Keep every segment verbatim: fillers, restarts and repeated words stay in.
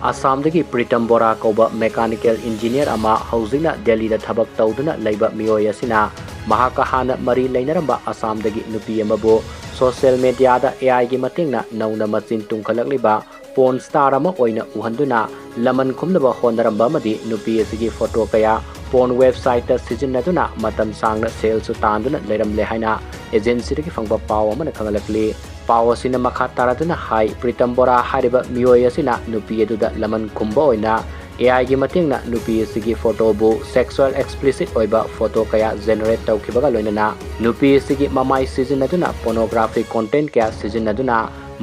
ꯑꯁꯥꯝꯗꯒꯤ ꯄ꯭ꯔꯤꯇꯝ ꯕꯣꯔꯥ ꯀꯧꯕ mechanical engineer ꯑꯃ ꯍꯧꯖꯤꯛꯅ ꯗꯦꯜꯂꯤꯗ ꯊꯕꯛ ꯇꯧꯗꯨꯅ ꯂꯩꯕ ꯃꯤꯑꯣꯏ ꯑꯁꯤꯅ ꯃꯍꯥꯛꯀ ꯍꯥꯟꯅ ꯃꯔꯤ ꯂꯩꯅꯔꯝꯕ ꯑꯁꯥꯝꯗꯒꯤ ꯅꯨꯄꯤ ꯑꯃꯕꯨ social mediaꯗ AIꯒꯤ ꯃꯇꯦꯡꯅ ꯅꯧꯅ ꯃꯆꯤꯟ ꯇꯨꯝꯈꯠꯂꯛꯂꯤꯕ porn star ꯑꯃ ꯑꯣꯏꯅ ꯎꯍꯟꯗꯨꯅ ꯂꯃꯟ ꯈꯨꯝꯅꯕ ꯍꯣꯠꯅꯔꯝꯕ ꯑꯃꯗꯤ ꯅꯨꯄꯤ ꯑꯁꯤꯒꯤ photo ꯀꯌꯥ porn websiteꯇ ꯁꯤꯖꯤꯟꯅꯗꯨꯅ ꯃꯇꯝ ꯁꯥꯡꯅ ꯁꯦꯜꯁꯨ ꯇꯥꯟꯗꯨꯅ ꯂꯩꯔꯝꯂꯦ ꯍꯥꯏꯅ agencyꯗꯒꯤ ꯐꯪꯕ ꯄꯥꯎ ꯑꯃꯅ ꯈꯪꯍꯜꯂꯛꯂꯤ꯫ ꯄꯥꯎ ꯑꯁꯤꯅ ꯃꯈꯥ ꯇꯥꯔꯗꯨꯅ ꯍꯥꯏ, ꯄ꯭ꯔꯤꯇꯝ ꯕꯣꯔꯥ ꯍꯥꯏꯔꯤꯕ ꯃꯤꯑꯣꯏ ꯑꯁꯤꯅ ꯅꯨꯄꯤ ꯑꯗꯨꯗ ꯂꯃꯟ ꯈꯨꯝꯕ ꯑꯣꯏꯅ AIꯒꯤ ꯃꯇꯦꯡꯅ ꯅꯨꯄꯤ ꯑꯁꯤꯒꯤ photoꯕꯨ sexual explicit ꯑꯣꯏꯕ photo ꯀꯌꯥ generate ꯇꯧꯈꯤꯕꯒ ꯂꯣꯏꯅꯅ ꯅꯨꯄꯤ ꯑꯁꯤꯒꯤ ꯃꯃꯥꯏ ꯁꯤꯖꯤꯟꯅꯗꯨꯅ pornography content ꯀꯌꯥ ꯁꯤꯖꯤꯟꯅꯗꯨꯅ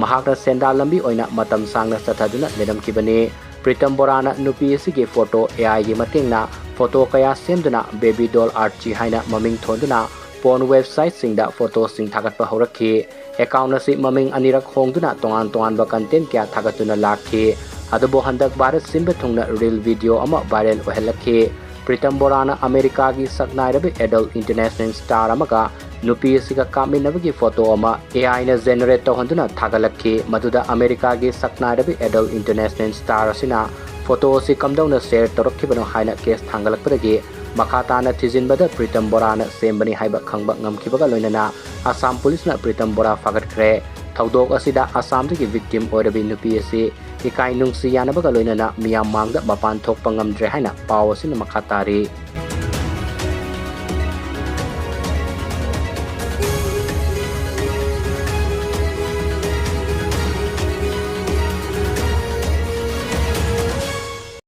ꯃꯍꯥꯛꯅ ꯁꯦꯟꯗꯥꯜ ꯂꯝꯕꯤ ꯑꯣꯏꯅ ꯃꯇꯝ ꯁꯥꯡꯅ ꯆꯠꯊꯗꯨꯅ ꯂꯩꯔꯝꯈꯤꯕꯅꯤ꯫ ꯄ꯭ꯔꯤꯇꯝ ꯕꯣꯔꯥꯅ ꯅꯨꯄꯤ ꯑꯁꯤꯒꯤ photo AIꯒꯤ ꯃꯇꯦꯡꯅ photo ꯀꯌꯥ ꯁꯦꯝꯗꯨꯅ baby doll Archie ꯍꯥꯏꯅ ꯃꯃꯤꯡ ꯊꯣꯟꯗꯨꯅ porn websiteꯁꯤꯡꯗ photoꯁꯤꯡ ꯊꯥꯒꯠꯄ ꯍꯧꯔꯛꯈꯤ꯫ Account ꯑꯁꯤ ꯃꯃꯤꯡ ꯑꯅꯤꯔꯛ ꯍꯣꯡꯗꯨꯅ ꯇꯣꯉꯥꯟ ꯇꯣꯉꯥꯟꯕ content ꯀꯌꯥ ꯊꯥꯒꯠꯇꯨꯅ ꯂꯥꯛꯈꯤ꯫ ꯑꯗꯨꯕꯨ ꯍꯟꯗꯛ ꯚꯥꯔꯠ ꯁꯤꯟꯕ ꯊꯨꯡꯅ reel video ꯑꯃ viral ꯑꯣꯏꯍꯜꯂꯛꯈꯤ꯫ ꯄ꯭ꯔꯤꯇꯝ ꯕꯣꯔꯥꯅ ꯑꯃꯦꯔꯤꯀꯥꯒꯤ ꯁꯛꯅꯥꯏꯔꯕ adult international star ꯑꯃꯒ ꯅꯨꯄꯤ ꯑꯁꯤꯒ ꯀꯥꯞꯃꯤꯟꯅꯕꯒꯤ photo ꯑꯃ AIꯅ generate ꯇꯧꯍꯟꯗꯨꯅ ꯊꯥꯒꯠꯂꯛꯈꯤ꯫ ꯃꯗꯨꯗ ꯑꯃꯦꯔꯤꯀꯥꯒꯤ ꯁꯛꯅꯥꯏꯔꯕ adult international star ꯑꯁꯤꯅ photo ꯑꯁꯤ ꯀꯝꯗꯧꯅ share ꯇꯧꯔꯛꯈꯤꯕꯅꯣ ꯍꯥꯏꯅ case ꯊꯥꯡꯒꯠꯂꯛꯄꯗꯒꯤ ꯃꯈꯥ ꯇꯥꯅ ꯊꯤꯖꯤꯟꯕꯗ ꯄ꯭ꯔꯤꯇꯝ ꯕꯣꯔꯥꯅ ꯁꯦꯝꯕꯅꯤ ꯍꯥꯏꯕ ꯈꯪꯕ ꯉꯝꯈꯤꯕꯒ ꯂꯣꯏꯅꯅ ꯑꯁꯥꯝ ꯄꯨꯂꯤꯁꯅ ꯄ꯭ꯔꯤꯇꯝ ꯕꯣꯔꯥ ꯐꯥꯒꯠꯈ꯭ꯔꯦ꯫ ꯊꯧꯗꯣꯛ ꯑꯁꯤꯗ ꯑꯁꯥꯝꯗꯒꯤ victim ꯑꯣꯏꯔꯕꯤ ꯅꯨꯄꯤ ꯑꯁꯤ ꯏꯀꯥꯏ ꯅꯨꯡꯁꯤ ꯌꯥꯅꯕꯒ ꯂꯣꯏꯅꯅ ꯃꯤꯌꯥꯝ ꯃꯥꯡꯗ ꯃꯄꯥꯟ ꯊꯣꯛꯄ ꯉꯝꯗ꯭ꯔꯦ ꯍꯥꯏꯅ ꯄꯥꯎ ꯑꯁꯤꯅ ꯃꯈꯥ ꯇꯥꯔꯤ꯫